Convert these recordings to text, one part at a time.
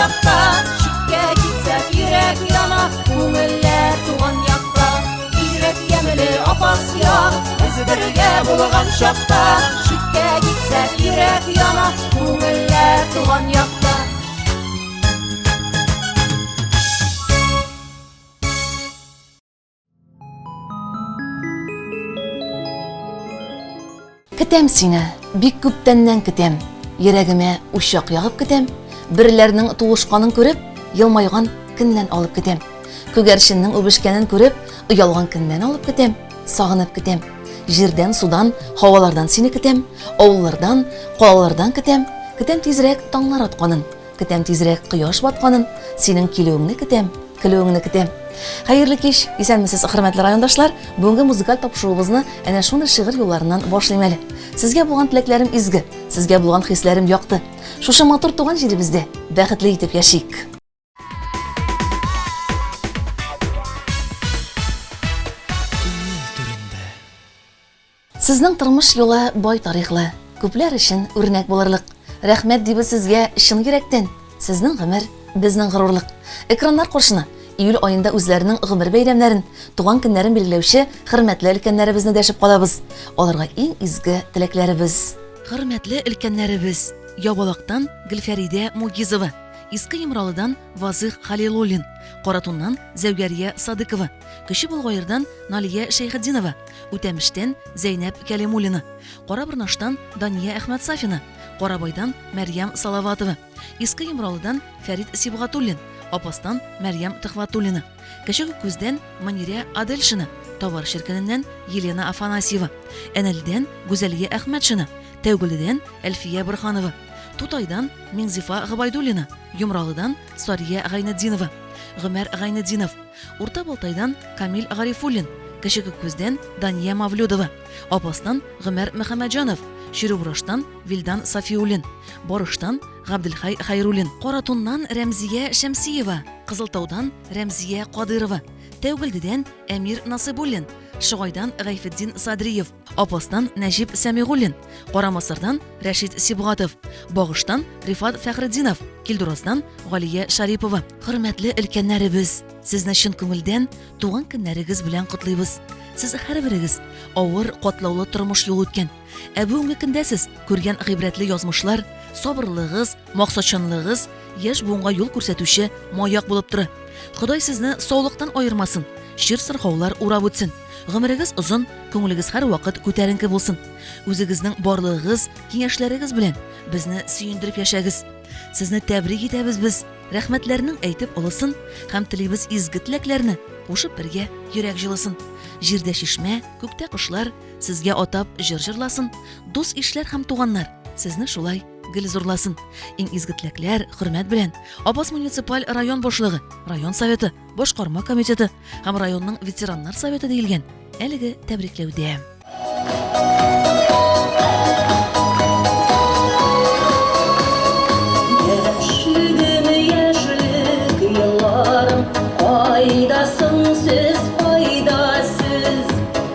чакта, читкә китсәк йөрәк яна, күңелләр туган якта. Бигрәк ямьле Апас як, без бергә булган чакта, читкә китсәк йөрәк яна, күңелләр туган якта. Көтәм сине, бик күптәннән көтәм. Йөрәгемә учак ягып көтәм. Берләрнең туышканын күреп, елмайган көннән алып көтәм. Күгәрченнең үбешкәнен күреп, оялган көннән алып көтәм, сагынып көтәм. Җирдән, судан, һавалардан сине көтәм, авыллардан, калалардан көтәм. Көтәм тизрәк таңнар атканын. Көтәм тизрәк кояш батканын, синең килүеңне көтәм, көлүеңне көтәм. Хәерле кич, исәнмесез, хөрмәтле райондашлар. Бүгенге музыкаль тапшыруыбызны әнә шундый шигырь юлларыннан башлыйм әле. Сезгә булган теләкләрем изге, сезгә булган хисләрем якты. Шушы матур туган җиребездә бәхетле итеп яшик. Күңел түрендә. Сезнең тормыш юлы бай тарихлы, күпләр өчен үрнәк булырлык. Рәхмәт дибез сезгә чын йөрәктән. Сезнең гомер, безнең горурлык. Экраннар каршына июль аенда үзләренең гомер бәйрәмнәрен, туган көннәрен билгеләүче хөрмәтле өлкәннәребезне дәшеп калабыз. Аларга иң изге теләкләребез. Хөрмәтле өлкәннәребез, Ябалактан Гөлфәридә Мугизова, Иске Йомралыдан Вазыйх Халилуллин, Каратуннан Зәүгәрия Садыкова, Кече Болгаердан Налия Шәйхетдинова, Үтәмештән Зәйнәп Кәлимуллина, Караборнаштан Дания Әхмәтсафина, Карабайдан Мәрьям Салаватова, Иске Йомралыдан Фәрит Сибгатуллин, Апастан Мәрьям Төхвәтуллина, Кече Күккүздән Мөнирә Адельшина, Товар Черкененнән Елена Афанасьева, Әнәлдән Гүзәлия Әхмәтшина, Тәүгеледән Әлфия Борһанова, Тутайдан Миңзифа Гобайдуллина, Йомралыдан Сария Гайнетдинова, Гомәр Гайнетдинов, Урта Балтайдан Камил Гарифуллин, Кече Күккүздән Дания Мавлюдова, Апастан Гомәр Мөхәммәтҗанов, Чирүбураштан Вилдан Сафиуллин, Барыштан Габделхәй Хәйруллин, Каратуннан Рәмзия Шәмсиева, Кызылтаудан Рәмзия Кадыйрова, Тәүгелдедән Әмир Насыйбуллин, Шыгайдан Гайфетдин Садриев, Апастан Нәҗип Сәмигуллин, Карамасырдан Рәшит Сибгатов, Багыштан Рифат Фәхретдинов, Килдураздан Галия Шарипова. Хөрмәтле өлкәннәребез, сезне чын күңелдән туган көннәрегез белән котлыйбыз. Сез һәрберегез авыр, катлаулы тормыш юлы үткән. Ә бүгенге көндә сез күргән гыйбрәтле язмышлар, сабырлыгыгыз, максатчанлыгыгыз яшь буынга юл күрсәтүче маяк булып тора. Ходай сезне саулыктан аермасын, чир-сырхаулар урап үтсен. Гомерегез озын, күңелегез һәрвакыт күтәренке булсын. Үзегезнең барлыгыгыз, киңәшләрегез белән безне сөендереп яшәгез. Сезне тәбрик итәбез без, рәхмәтләрнең әйтеп олысын һәм телибез изге теләкләрне кушып бергә йөрәк җылысын. Җирдә чишмә, күктә кошлар сезгә атап җыр җырласын, дус-ишләр һәм туганнар сезне шулай гел зурласын. Иң изге теләкләр, хөрмәт белән, Апас муниципаль район башлыгы, район советы, башкарма комитеты һәм районның ветераннар советы диелгән әлеге тәбрикләүдә. Яшьлегем, яшьлек елларым, кайда соң сез, кайда сез?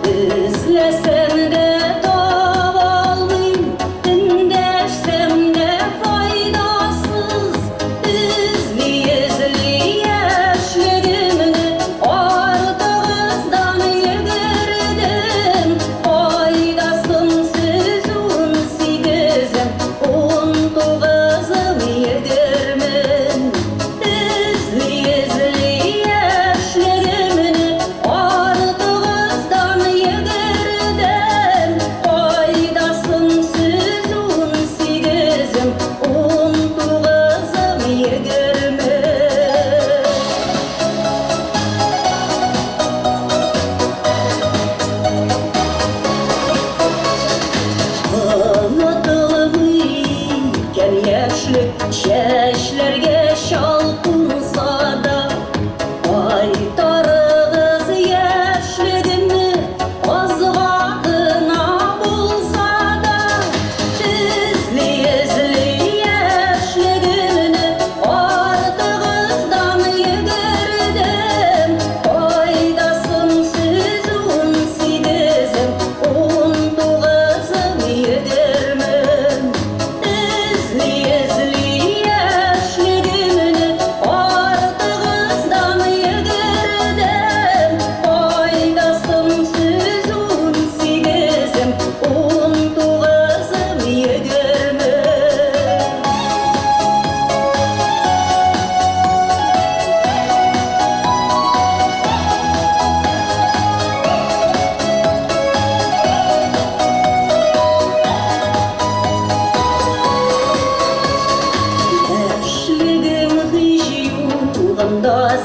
Эзләсәм дә таба алмыйм, эндәшсәм дә файдасыз. Эзли, эзли яшьлегемне, артыгыздан йөгердем. Кайда соң сез, 18-ем, 19-ым, 20-м? Эзли, эзли яшьлегемне,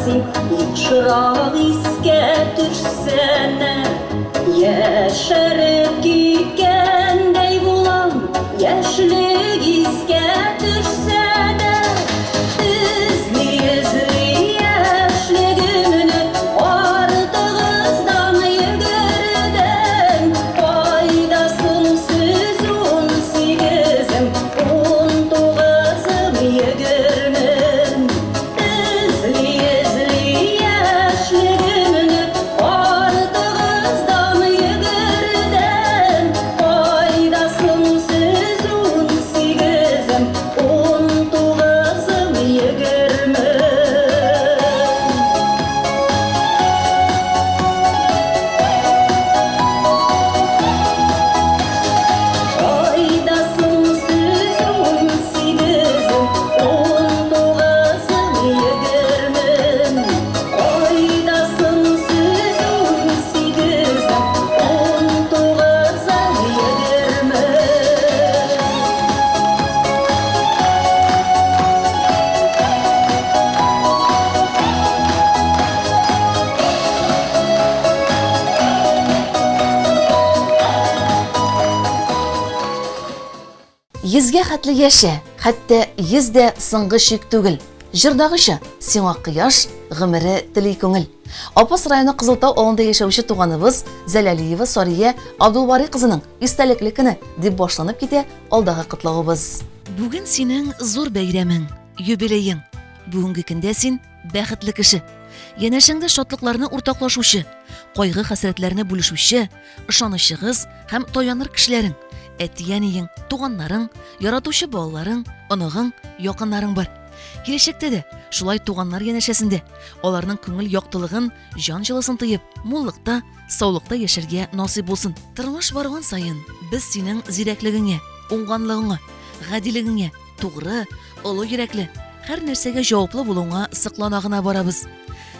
син ешрак искә төшсәнә. Яшәреп киткәндәй булам, яшьлек искә төшсә дә. Эзли-эзли яшьлегемне, артыгыздан йөгердем. Кайда соң сез, 18-ем, 19-ым, 20-м? Эзли-эзли яшьлегемне, артыгыздан йөгердем. Кайда соң сез, 18-ем, 19-ым, 20-м? Кайда соң сез, 18-ем, 19-ым, 20-м? Кайда соң сез, 18-ем, 19-ым, 20-м? 100-гә хәтле яшә, хәтта 100 дә соңгы чик түгел. Җырдагыча, сиңа кояш, гомере тели күңел. Апас районы Кызылтау авылында яшәүче туганыбыз Зәләлиева Сария Абдулбари кызының истәлекле көне дип башланып китә алдагы котлавыбыз. Бүген синең зур бәйрәмең, юбилеең. Бүгенге көндә син бәхетле кеше. Янәшәңдә шатлыкларны уртаклашучы, кайгы-хәсрәтләрне бүлешүче, ышанычыгыз һәм таяныр кешеләрең, әти-әниең, туганнарың, яратучы балаларың, оныгың, якыннарың бар. Киләчәктә дә шулай туганнар янәшәсендә, аларның күңел яктылыгын, җан җылысын тоеп, муллыкта, саулыкта яшәргә насыйп булсын. Тормыш барган саен без синең зирәклегеңә, уңганлыгыңа, гадилегеңә, тугры, олы йөрәкле, һәр нәрсәгә җаваплы булуыңа соклана гына барабыз.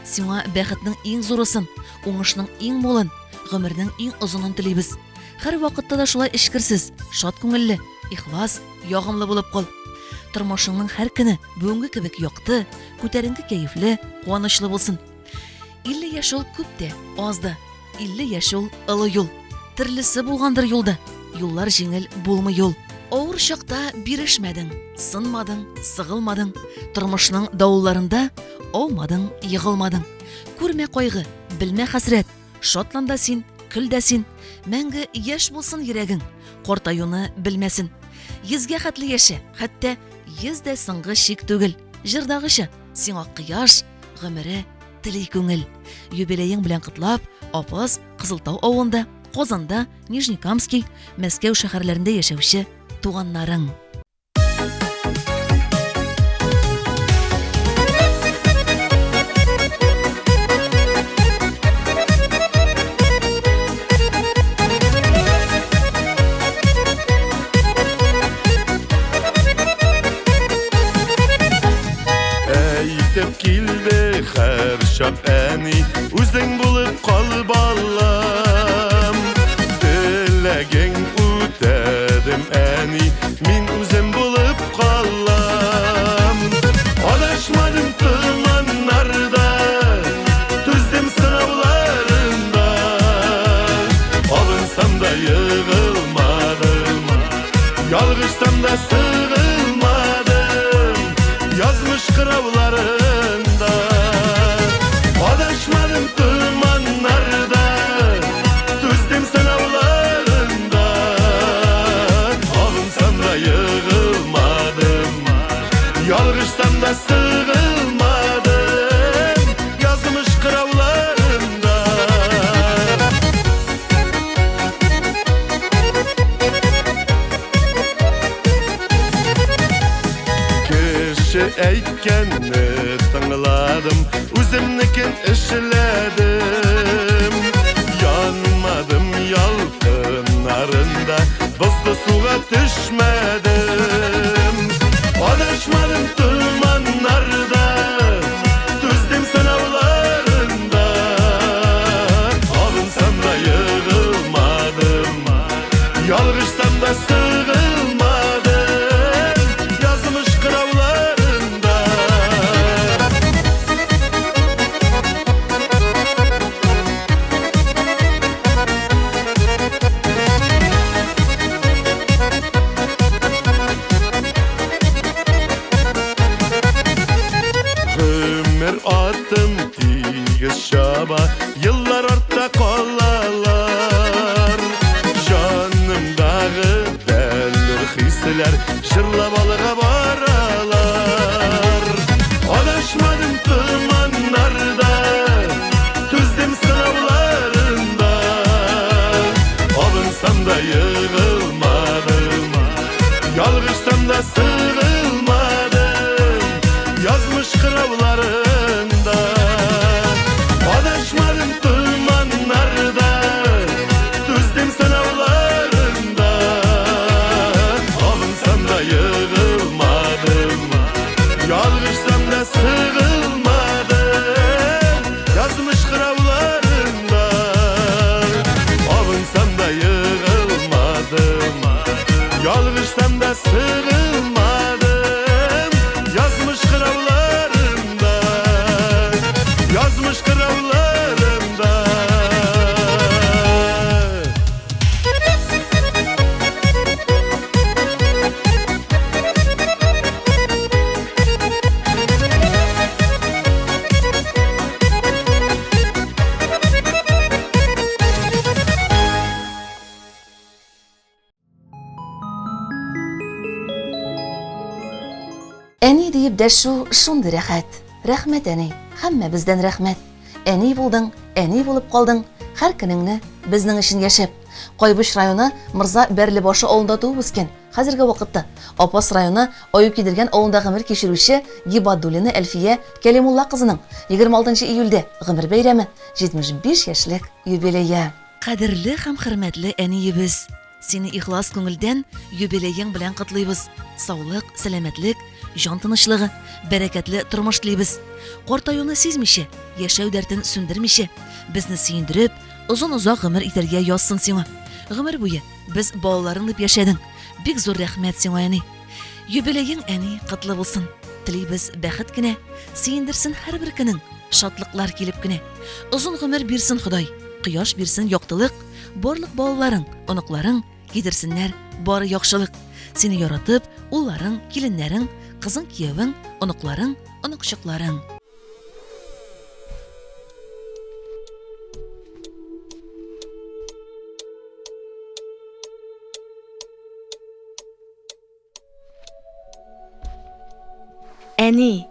Сиңа бәхетнең иң зурысын, уңышның иң мулын, гомернең иң озынын телибез. Һәрвакытта да шулай эчкерсез, шат күңелле, ихлас, ягымлы булып кал. Тормышыңның һәр көне бүгенге кебек якты, күтәренке кәефле, куанычлы булсын. 50 яшь ул күп тә, аз да. 50 яшь ул олы юл. Төрлесе булгандыр юлда. Юллар җиңел булмый ул. Авыр чакта бирешмәдең, сынмадың, сыгылмадың. Тормышның давылларында аумадың, егылмадың. Күрмә кайгы, белмә хәсрәт. Шатлан да син, көл дә син. Мәңге яшь булсын йөрәгең, картаюны белмәсен. 100-гә хәтле яшә, хәтта 100 дә соңгы чик түгел. Җырдагыча, сиңа кояш, гомере тели күңел. Юбилеең белән котлап, Апас, Кызылтау авылында, Казанда, Нижнекамский, Мәскәү шәһәрләрендә яшәүче туганнарың. Әйтеп килде һәрчак әни, үзең булып кал, балам. Теләгең үтәдем, әни, мин үзем булып калам. Адашмадым томаннарда, түздем сынауларында. Алынсам да егылмадым, ялгышсам да сыгылмадым, язмыш кырауларында. Адашмадым томаннарда, түздем сынауларында. Алынсам да егылмадым, ялгышсам да сыгылмадым, язмыш кырауларында. Кеше әйткәнне тыңладым, үземнекен эшләдем. Янмадым ялкыннарында, бозлы суга төшмәдем. Адашмадым томаннарда, түздем сынауларында. Алынсам да егылмадым, ялгышсам да сыгылмадым, язмыш кырауларында. атым тигез чаба, Еллар артта калалар. Җанымдагы бәллүр хисләр Җырлап алга баралар. Адашмадым томаннарда, Түздем сынауларында. Абынсам да егылмадым, Ялгышсам да сыгылмадым, Язмыш кырауларында. Адашмадым томаннарда, Түздем сынауларында. Абынсам да егылмадым, Ялгышсам да сыгылмадым, Язмыш кырауларында. Абынсам да егылмадым, Ялгышсам да сыгылмадым, Язмыш кырауларында, Язмыш кырауларында. Әни диеп дәшү шундый рәхәт. Рәхмәт, әни, һәммәбездән рәхмәт. Әни булдың, әни булып калдың, һәр көнеңне безнең өчен яшәп. Кайбыч районы Мырза Бәрлебашы авылында туып үскән, хәзерге вакытта Апас районы Аюкидергән авылында гомер кичерүче Гибадуллина Әлфия Кәлимулла кызының 26 июльдә гомер бәйрәме, 75 яшьлек юбилее. Кадерле һәм хөрмәтле әниебез! Сине ихлас күңелдән юбилеең белән котлыйбыз. Саулык, сәламәтлек, җан тынычлыгы, бәрәкәтле тормыш телибез. Картаюны сизмичә, яшәү дәртен сүндермичә, безне сөендереп, озын-озак гомер итәргә язсын сиңа. Гомер буе без балаларың дип яшәдең. Бик зур рәхмәт сиңа, әни. Юбилеең, әни, котлы булсын. Телибез бәхет кенә, сөендерсен һәрбер көнең, шатлыклар килеп кенә. Озын гомер бирсен Ходай, кояш бирсен яктылык, барлык балаларың, оныкларың китерсеннәр бары яхшылык. Сине яратып, улларың, киленнәрең, кызың, киявең, оныкларың, оныкчыкларың. Әни,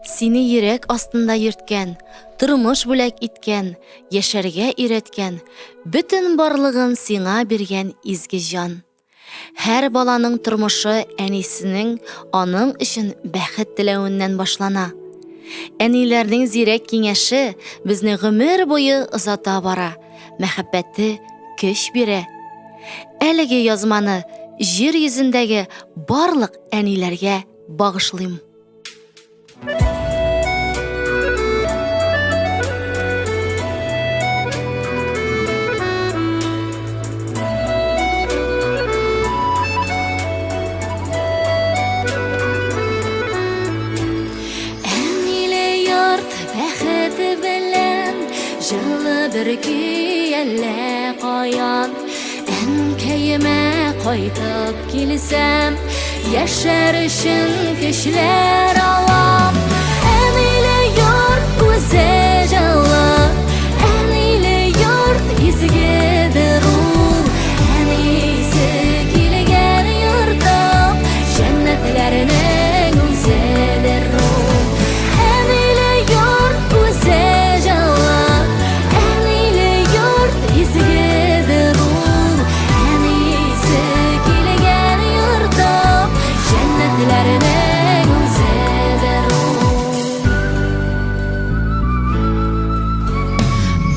сине йөрәк астында йөрткән, тормыш бүләк иткән, яшәргә өйрәткән, бөтен барлыгын сиңа биргән изге җан. Һәр баланың тормышы әнисенең аның өчен бәхет теләвеннән башлана. Әниләрнең зирәк киңәше безне гомер буе озата бара, мәхәббәте көч бирә. Әлеге язманы җир йөзендәге барлык әниләргә багышлыйм. Әниле йорт бәхете белән җылы бер көй әллә каян. Әнкәемә кайтып килсәм, яшәр өчен көчләр алам. Әниле йорт үзе җылы, әниле йорт изгедер ул. Әнисе килгән йортым, җәннәтләрнең үзедер ул. Әниле йорт үзе җылы, әниле йорт изгедер ул. Әнисе килгән йортым, җәннәтләрнең үзедер ул.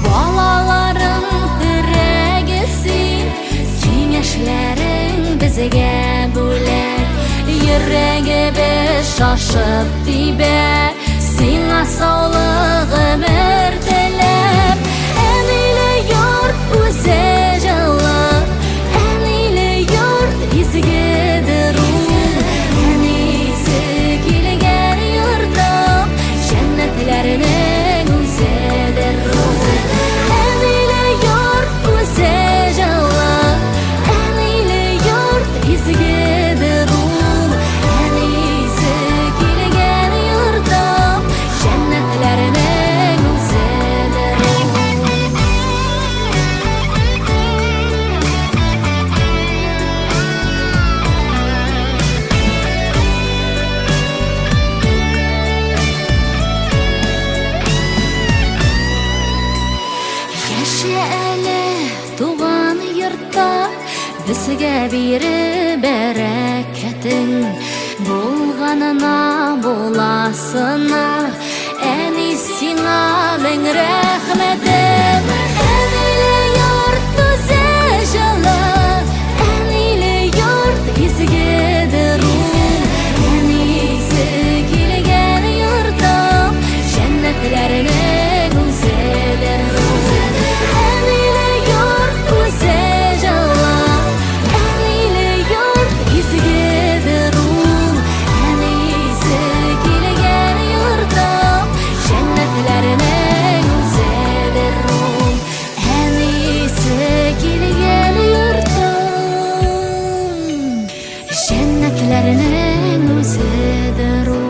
Балаларың терәге син, киңәшләрең безгә бүләк. Йөрәгебез шашып тибә, сиңа саулык гомер теләп. Әниле йорт үзе җылы, әниле йорт изгедер ул. Әнисе килгән йортым, җәннәтләрнең үзедер ул. Әниле йорт үзе җылы, әниле йорт изгедер ул. Әнисе килгән йортым, Безгә биреп бәрәкәтен, булганына, буласына, әни сиңа мең рәхмәтем. Әниле йорт үзе җылы, әниле йорт изгедер ул. Әнисе килгән йортым, җәннәтләрнең үзедер ул. Әниле йорт үзе җылы, әниле йорт изгедер ул. Әнисе килгән йортым, җәннәтләрнең үзедер ул. Әнисе килгән йортым, җәннәтләрнең үзедер ул.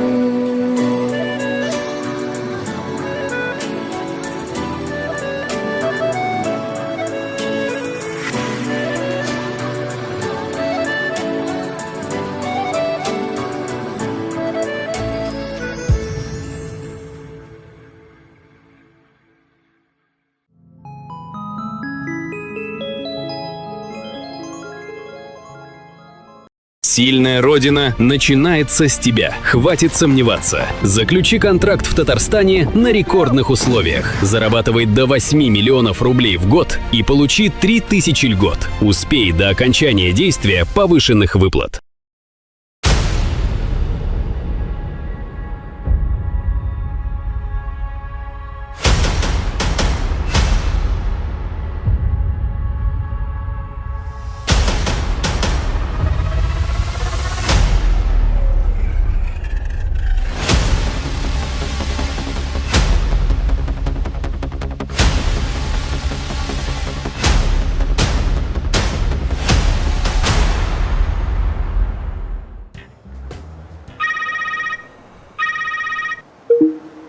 Сильная Родина начинается с тебя. Хватит сомневаться. Заключи контракт в Татарстане на рекордных условиях. Зарабатывай до 8 миллионов рублей в год и получи 3000 льгот. Успей до окончания действия повышенных выплат.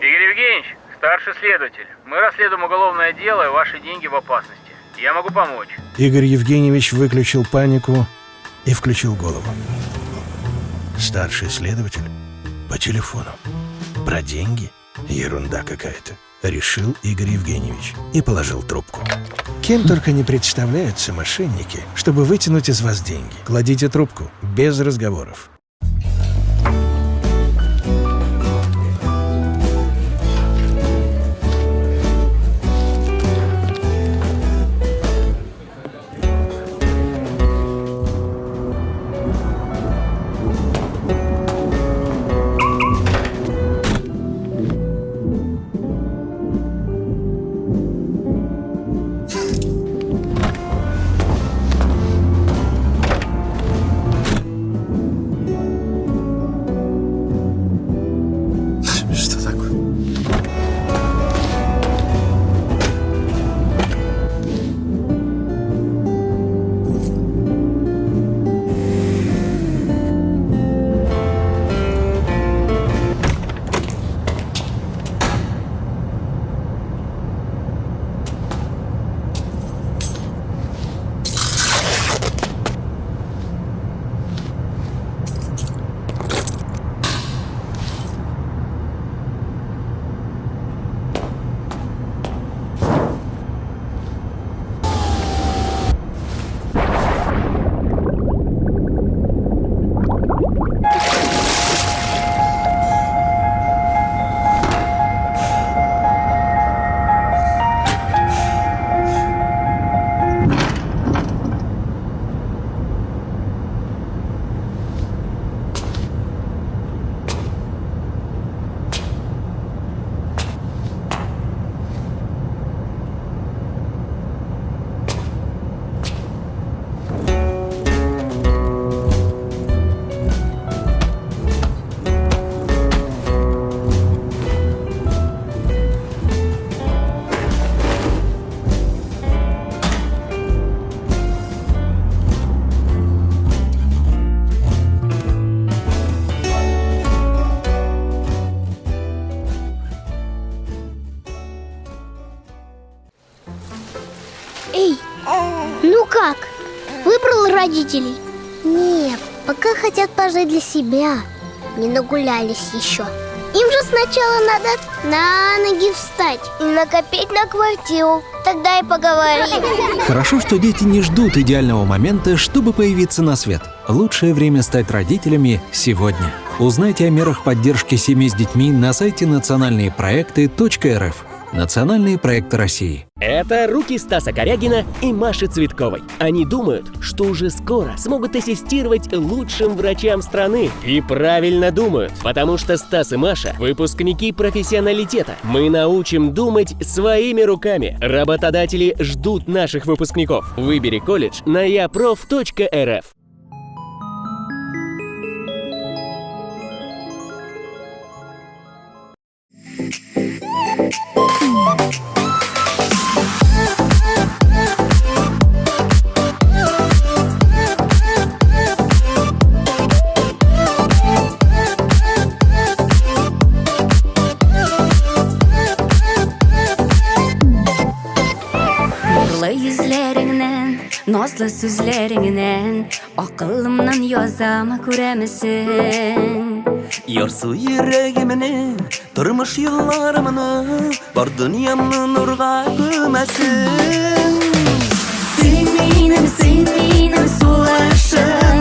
Игорь Евгеньевич, старший следователь, мы расследуем уголовное дело, и ваши деньги в опасности. Я могу помочь. Игорь Евгеньевич выключил панику и включил голову. Старший следователь по телефону. Про деньги? Ерунда какая-то, решил Игорь Евгеньевич и положил трубку. Кем только не представляются мошенники, чтобы вытянуть из вас деньги. Кладите трубку, без разговоров. Что такое? Эй, ну как? Выбрал родителей? Нет, пока хотят пожить для себя. Не нагулялись еще. Им же сначала надо на ноги встать и накопить на квартиру. Тогда и поговорим. Хорошо, что дети не ждут идеального момента, чтобы появиться на свет. Лучшее время стать родителями сегодня. Узнайте о мерах поддержки семей с детьми на сайте национальныепроекты.рф. Национальные проекты России. Это руки Стаса Корягина и Маши Цветковой. Они думают, что уже скоро смогут ассистировать лучшим врачам страны. И правильно думают, потому что Стас и Маша – выпускники профессионалитета. Мы научим думать своими руками. Работодатели ждут наших выпускников. Выбери колледж на япроф.рф. Нурлы йөзләреңнән, назлы сүзләреңнән Акылымнан язам, күрәмесең? Ярсу йөрәгемне, тормыш юлларымны, бар дөньямны нурга күмәсең. Син минем, син минем сулышым,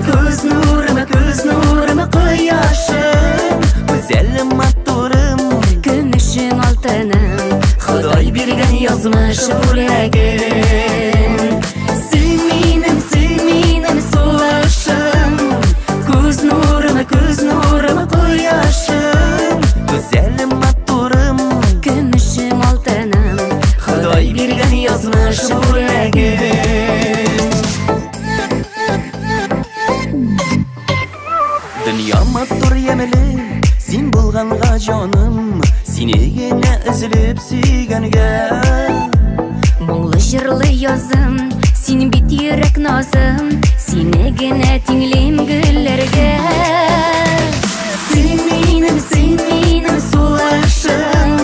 күз нурым, күз нурым, кояшым. Гүзәлем, матурым, көмешем, алтыным, Ходай биргән язмыш бүләгем. Син минем, син минем сулышым, күз нурым, күз нурым, кояшым. Гүзәлем, матурым, көмешем, алтыным, Ходай биргән язмыш бүләгем. Дөнья матур, ямьле, син булганга, җаным, сине генә өзелеп сөйгәнгә. Моңлы җырлы язым, син бит йөрәк назым, сине генә тиңлим гөлләргә. Син минем, син минем сулышым,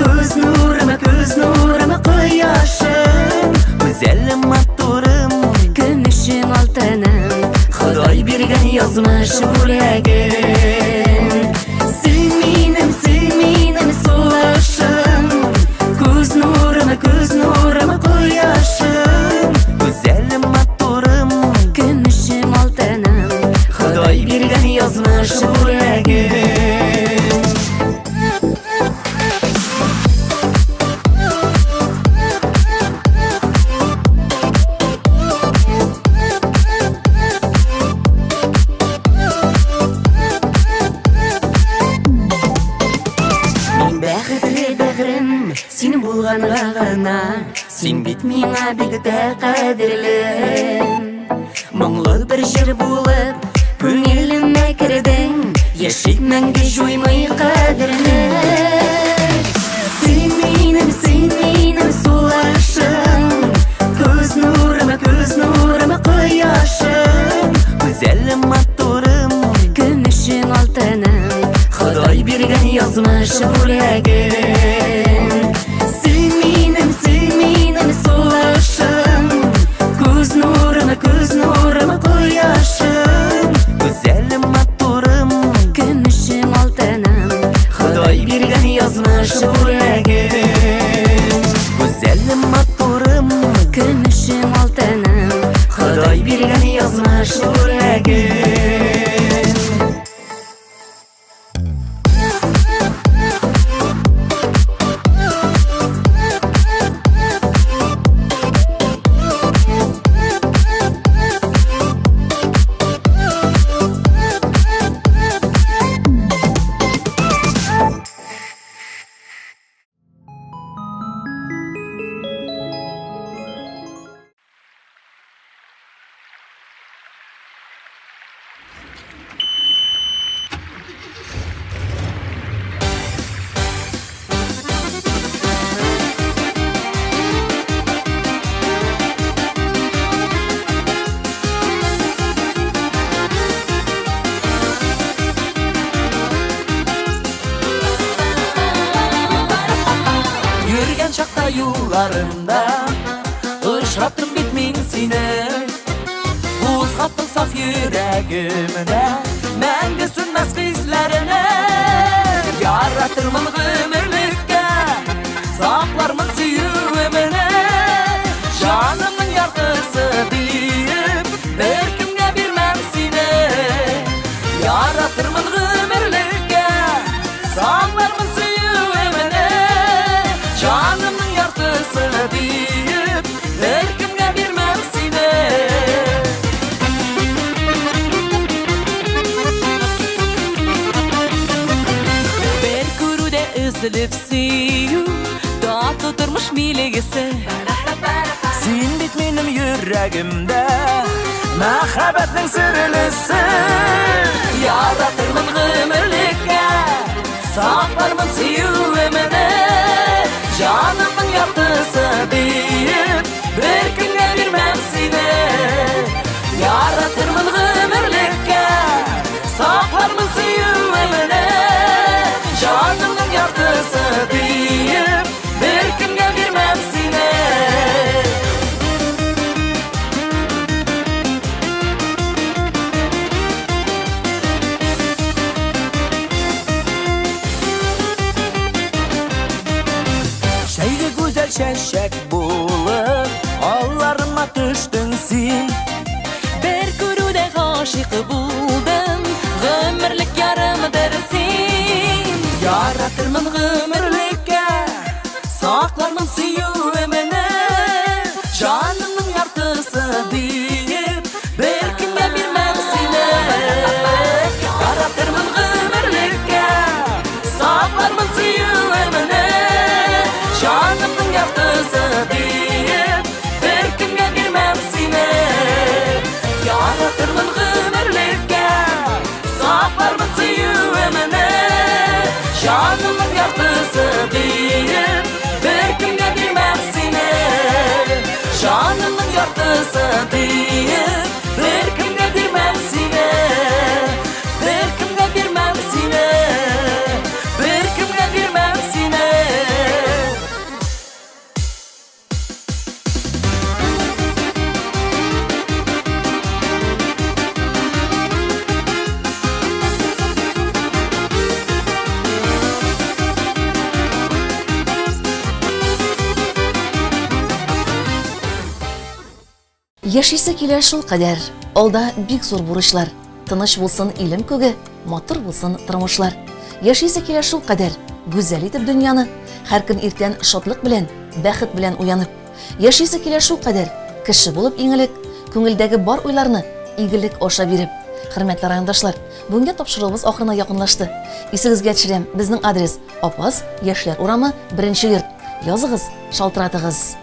күз нурым, күз нурым, кояшым. Гүзәлем, матурым, көмешем, алтыным, Ходай биргән язмыш бүләгем. Син минем, син минем сулышым, күз нурым, күз нурым, кояшым. Гүзәлем, матурым, көмешем, алтыным, Ходай биргән язмыш бүләгем. Мин бәхетле бәгърем, син булганга гына, син бит миңа бик тә кадерле. Моңлы бер җыр булып, күңелемә кердең, яшик мәңге җуймый кадерне. Син минем, син минем сулышым, күз нурым, күз нурым, кояшым. Гүзәлем, матурым, көмешем, алтыным, Ходай биргән язмыш бүләгем. Син минем, син минем сулышым, күз нурым, күз нурым, кояшым. Гүзәлем, матурым, көмешем, алтыным, Ходай биргән язмыш бүләгем. Гүзәлем, матурым, көмешем, алтыным, Ходай биргән язмыш бүләгем. Йөргән чакта юлларымда очраттым бит мин сине, кузгаттың саф йөрәгемдә. Мәңге сүнмәс хисләрне. Яратырмын гомерлеккә, саклармын сөюемне. Җанымның яртысы диеп, беркемгә бирмәм сине. Яратырмын гомерлеккә, саклармын сөюемне. Җанымның яртысы диеп, беркемгә бирмәм сине. Бер күрүдә өзелеп сөю, татлы тормыш билгесе. Син бит минем йөрәгемдә мәхәббәтнең серлесе. Яратырмын гомерлеккә, саклармын сөюемне. Җанымның яртысы диеп, беркемгә бирмәм сине. Яратырмын гомерлеккә, саклармын сөюемне. Җанымның яртысы диеп, беркемгә бирмәм сине. Шәйге гүзәл чәчәк булып, алларыма төштең син. Бер күрүдә гашыйк булдым, гомерлек ярымдыр син. Яратырмын гомерлеккә, саклармын сөюемне. Җанымның яртысы диеп, беркемгә бирмәм сине. Яратырмын гомерлеккә, саклармын сөюемне. Җанымның яртысы диеп, беркемгә бирмәм сине. Яратырмын гомерлеккә, саклармын сөюемне. Җанымның яртысы диеп, беркемгә бирмәм сине. Җанымның яртысы диеп, беркемгә бирмәм сине. Беркемгә бирмәм сине. Беркемгә бирмәм сине. Яшисе килә шул кадәр. Алда бик зур бурычлар. Тыныч булсын илем күге, матур булсын тормышлар. Яшисе килә шул кадәр. Гүзәл итеп дөньяны. Һәр көн иртән шатлык белән, бәхет белән уянып. Яшисе килә шул кадәр. Кеше булып иң элек, күңелдәге бар уйларны игелек аша биреп. Хөрмәтле райондашлар, бүгенге тапшыруыбыз ахырына якынлашты. Исегезгә төшерәм, безнең адрес Апас, Яшьләр урамы, беренче йорт. Языгыз, шалтыратыгыз.